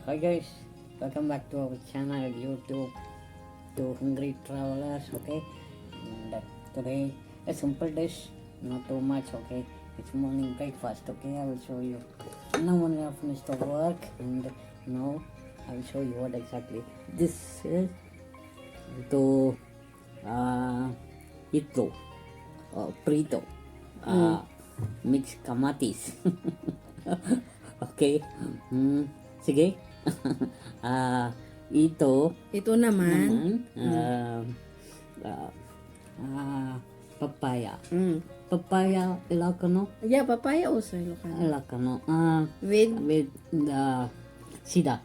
Hi guys, welcome back to our channel YouTube Twohungry Travelers. Okay, and today a simple dish, not too much. Okay, it's morning breakfast. Okay, I will show you. Now only I finished the work, and now I will show you what exactly this is. To ito prito mix kamatis. Okay, sige. Ito naman papaya. Papaya Ilocano. Yeah, papaya also Ilocano. Ilocano. With the sida.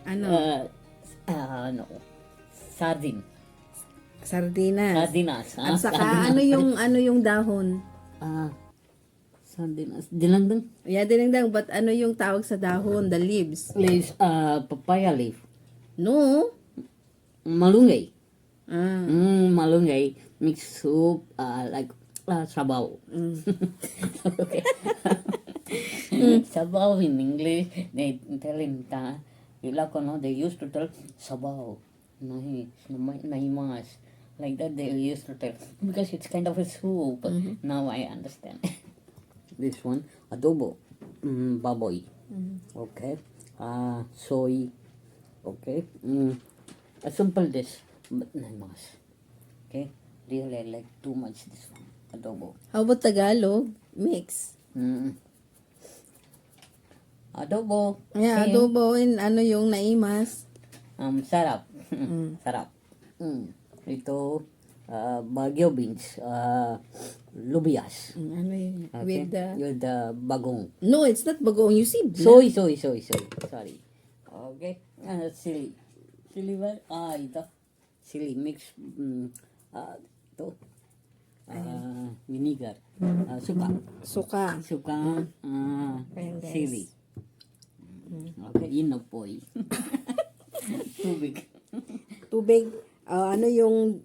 ano? Sardine. Sardinas. Sardinas. At saka ano yung dahon? Sardinas. Dinangdang. Yeah, dinengdeng, but ano yung tawag sa dahon? The leaves. Leaves. Papaya leaf. No. Malunggay. Ah. Malunggay. Mixed soup. Like sabaw. Okay. Sabaw in English. They tell in Ilocano, they used to tell sabaw. Nahi mas. Like that they used to tell. Because it's kind of a soup. Now I understand. This one, adobo. Baboy. Okay. Soy. Okay. A simple dish. But nahi mas. Okay. Really I like too much this one. Adobo. How about Tagalog? Mix. Adobo. Yeah, Same. adobo and ano yung naimas. Sarap. Sarap. Ito, Baguio Beans. Lubias. Ano yun? Okay. With the bagong. No, it's not bagong. You see Soy. Sorry. Okay. Sili. Sili ba? Ito. Sili mix. Ito. Vinegar. Suka. Ayan, guys. Sili. Okay, inopoy. Tubig. Ano yung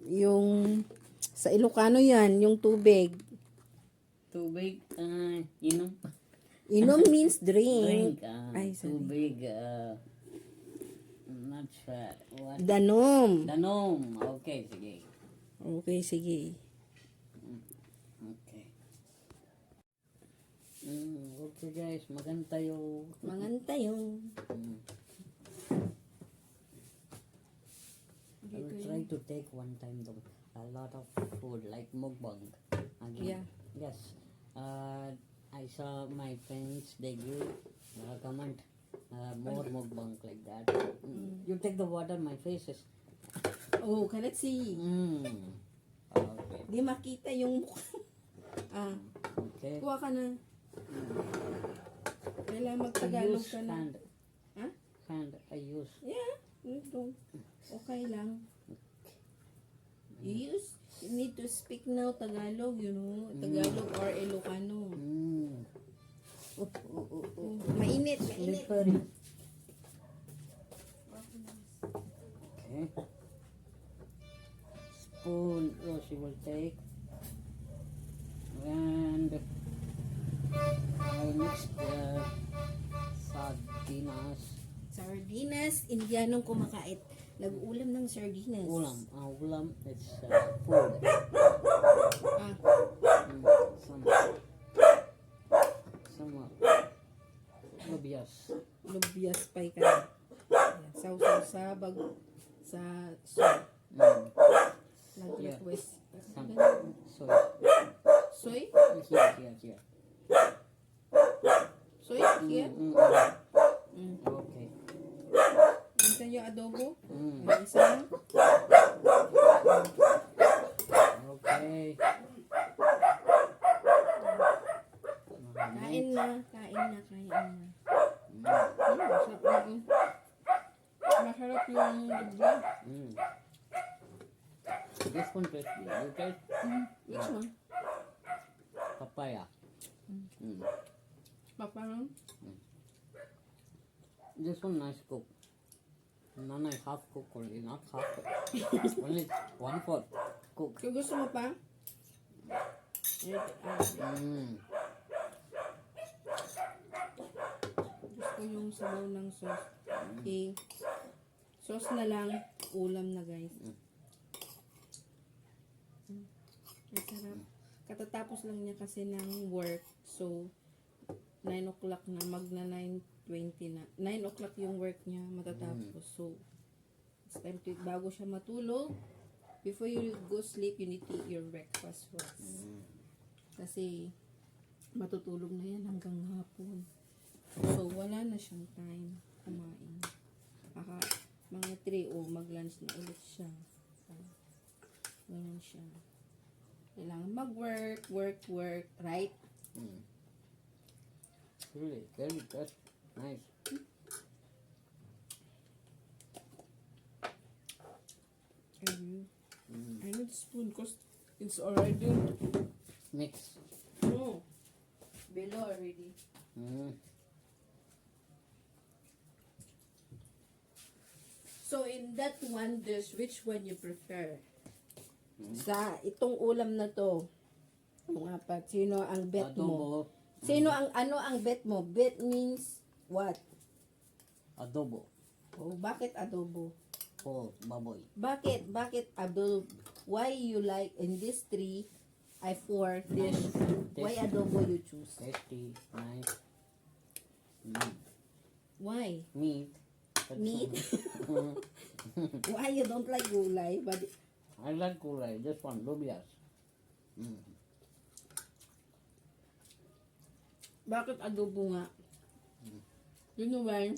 sa Ilocano yan, yung tubig. Tubig, inom. Inom means drink. Ay, sorry. Tubig, not sure. What? Danom. Okay, sige. Okay, sige. Okay. Okay guys, magantayo. I will try to take one time a lot of food like mukbang again. Yeah. Yes. I saw my friends, they give comment more mukbang like that. You take the water, my face is. Oh, let's see. Okay. Di makita yung mukha. Okay. Kuha ka na. Kailangan magtagalog ka na. hand I use. Yeah, ito. Okay lang. You need to speak now Tagalog, you know. Tagalog or Ilocano. Mainit, mainit. Slippery. Okay. Spoon she will take. And I mix the sardinas. Sardinas, Indianong kumakait. Nag-ulam ng sardinas. Ulam. Ulam, it's food. Ah, Some lubias. lubyas pay ka. Sausaw sa sa soy. Nag-request. Some soy. Soy? Here. Soy? Here? Okay. Minsan yung adobo? May isa lang? Okay. Kain na. Masarap yung lubya. This one tastes good. You taste Which one? papaya. Paparang? This one nice cook. None I half cook only, not half. Only 1/4 cook. Kung gusto mo pa? Gusto yung sabaw ng sauce. Okay. Sauce na lang, ulam na guys. Masarap. Katatapos lang niya kasi ng work. So, 9 o'clock na. Magna 9:20 na. 9 o'clock yung work niya matatapos. So, it's time to, bago siya matulog, before you go sleep, you need to eat your breakfast first. Kasi, matutulog na yan hanggang hapon. So, wala na siyang time kumain. Mga 3 o mag-lunch na ulit siya. So, ganun siya. Kailangan mag-work, work, right? Really, very good. Nice. I need spoon because it's already Mix. below already. So in that one dish, which one you prefer? Sa itong ulam na to, mga apat, sino ang bet mo? Adobo. Sino ang bet mo? Bet means what? Adobo. Oh, bakit adobo? For baboy. Bakit adobo? Why you like in this 4 dish? Why adobo you choose? Tasty, nice. Why? Meat. Meat? Why you don't like gulay? But I like gulay. This one, lubias. bakit adobo nga? You know why?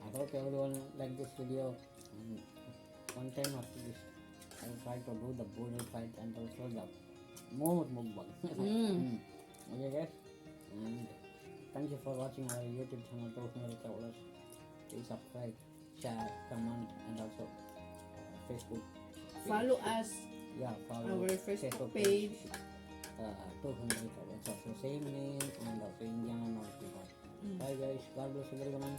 I hope everyone like this video. And one time after this, I will try to do the boodle fight and also the more mukbang. Okay guys, and thank you for watching our YouTube channel Twohungry Travelers. Please subscribe, share, comment, and also Facebook. Follow us. Yeah, follow Our Facebook page. Twohungry Travelers. It's also same name and also Indian and all people. Bye guys. God bless everyone.